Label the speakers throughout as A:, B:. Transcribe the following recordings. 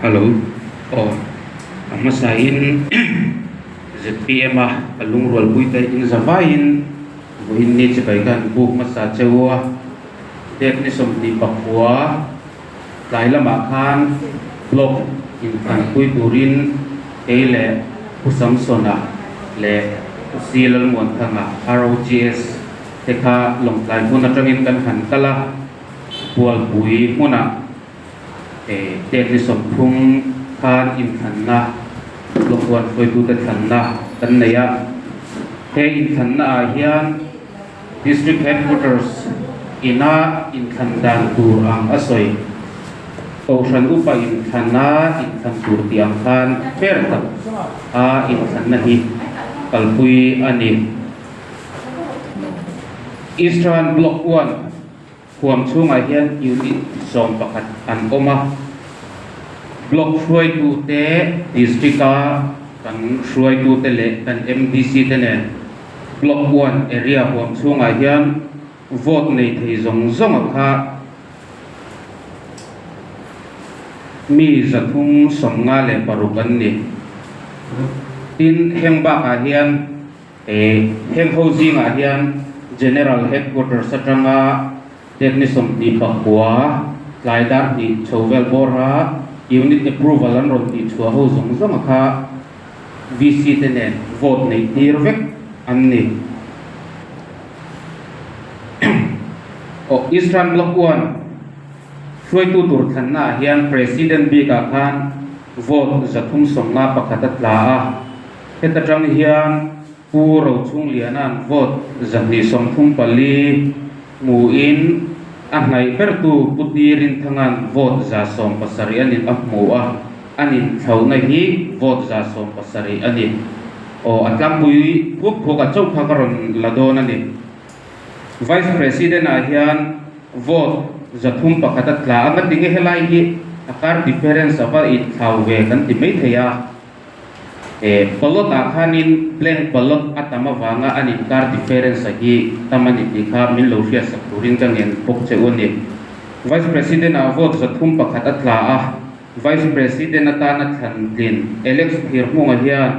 A: Hello aw a hmasain zpm a ka lungrualpui te in za vaiin vawiin ni chibai khan buk hmasa cheu a dek ni 29 tlai lamah khan block inthlanpui turin kei leh Pu Samsona leh Pu Si Lalmuanthanga ROGS te kha Lawngtlai hmun atangin kan han kal a, Bualpui hmunah dek ni 30 khan inthlanna block huan hruaitute thlanna kan nei a, he inthlanna ah hian District Headquarters ina inthlan dan tur ang a sawi. Kohhran upa inthlana inthlan tur tih ang khan fair tak a inthlanna hi kalpui a ni. Eastern Block one huam chhungah hian unit 11 an awm a. Block hruaitute District-a kan hruaitute leh kan MDC te nen Block one area huam chhungah hian vote nei thei zawng zawng a kha mi 356 an ni. Tin, heng bakah hian heng ho zingah hian General Headquarters atanga date ni 29 tlai dar hnih chho vel bawra unit approval an rawn tih chhuah ho zawng zawng a kha VC te nen vote neih tir vek an ni. Aw Eastern Block one hruaitu tur thlanna ah hian President bik ah khan vote 351 a tla a, heta tang hian Pu Rochungliana'n vote 234 hmuin a hnaih bertu Pu Tirinthanga'n vote 170 a nin a hmu a, a nin thlauhna hi vote 170 a ni. Aw, a tlangpui phuk phuk a chauh kha ka rawn la dawn a ni. Vice President ah hian vote 301 a tla a, ngatinge helai hi a kar difference a va inthlau ve kan ti maithei a. Ballot ah khanin blank ballot a tam avanga an inkar difference a hi tam a ni tih kha min lo hriatsak turin ka ngen bawk che u a ni. Vice President ah vote 301 a tla a, Vice President atana thlan tlin Alex Thirhmunga hian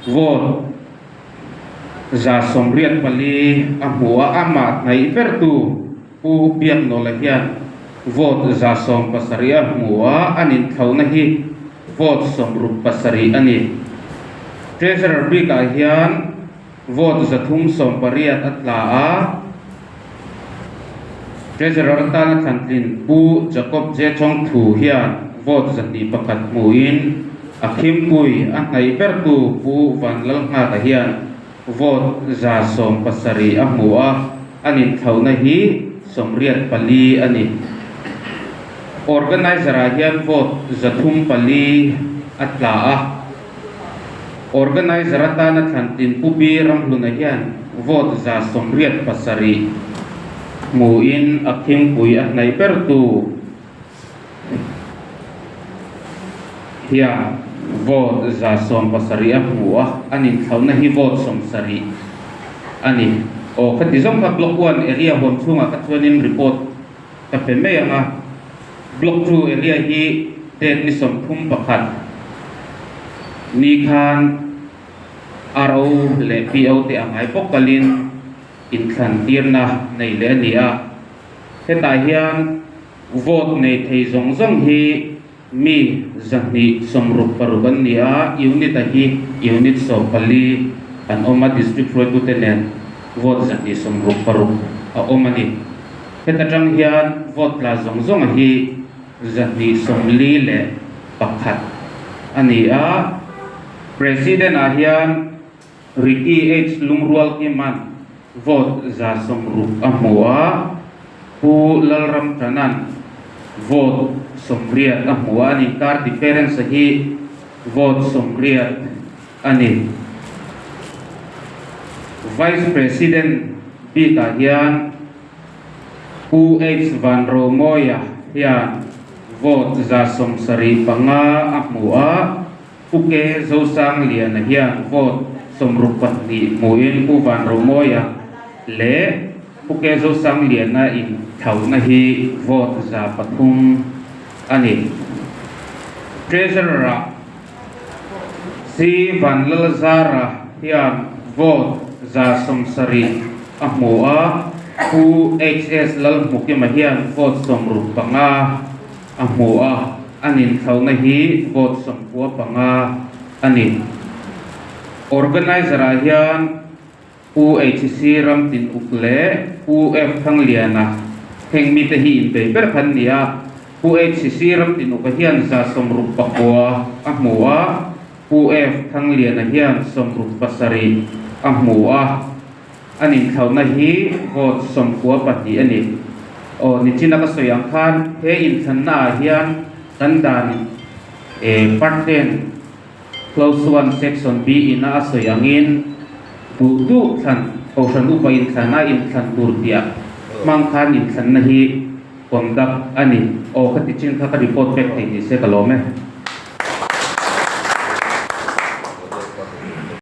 A: vote 184 a hmu a, amah hnaih bertu Pu Biaknawla hian vote 170 a hmu a, an inthlauhna hi vote 67 a ni. Treasurer bikah hian vote 380 a tla a, Treasurer atana thlantlin Pu Jacob J Chawngthu hian vote 201 hmuin a khimpui a hnaih bertu Pu Vanlalnghaka hian Vote 170 a hmu a, an inthlauhna hi 84 a ni. Organizer-ah hian vote 304 a tla a, organizer atana thlantin Pu Bi Ramhluna hian vote 187 hmuin a khingpui a hnaih bertu hian vote 170 a hmu a, an inthlauhna hi vote 70 a ni. Aw khati zawng kha block one area huam chhungah kha chuanin report ka pe mai ang a, block two area hi date ni 31 ni khan RO leh PO te a ngai bawk kalin inthlan tirna nei leh a ni a, hetah hian Vote nei thei zawng zawng hi mi 266 an ni a, unit a hi unit 14 an awm a, district hruaitute nen vote 266 a awm a ni. Heta tang hian vote tla zawng zawng a hi 241 a ni a, President ah hian Ricky H Lungrualkima'n vote 60 a hmu a, Pu Lalramchana'n vote 80 a hmu a, an inkar difference hi vote 80 a ni. Vice President bikah hian Pu H Vanromawia hian vote 75 a hmu a, Pu Ke Zosangliana hian vote 62 hmuin Pu Vanromawia leh Pu Ke Zosangliana inthlauhna hi vote 300 a ni. Treasurer ah C Vanlalzara hian vote 170 a hmu a, Pu HS Lalhmukima hian vote 65 a hmu a, an inthlauhna hi vote 95 a ni. Organizer ah hian Pu HC Ramtin Uk leh Pu F Thangliana heng mite hi inbei ber kha an ni a. Pu HC Ramtin Uka hian 69 a hmu a, Pu F Thangliana hian 67 a hmu a. An inthlauhna hi vote 92 a ni. Aw, nichina ka sawi ang khan he inthlanna ah hian kan dan part ten Clause 1 Section B ina a sawi angin duh duh thlan Kohhran upa inthlan a inthlan tur tih hmang khan inthlanna hi conduct a ni. Aw, khati chin kha ka report pek thei ni se ka lawm e.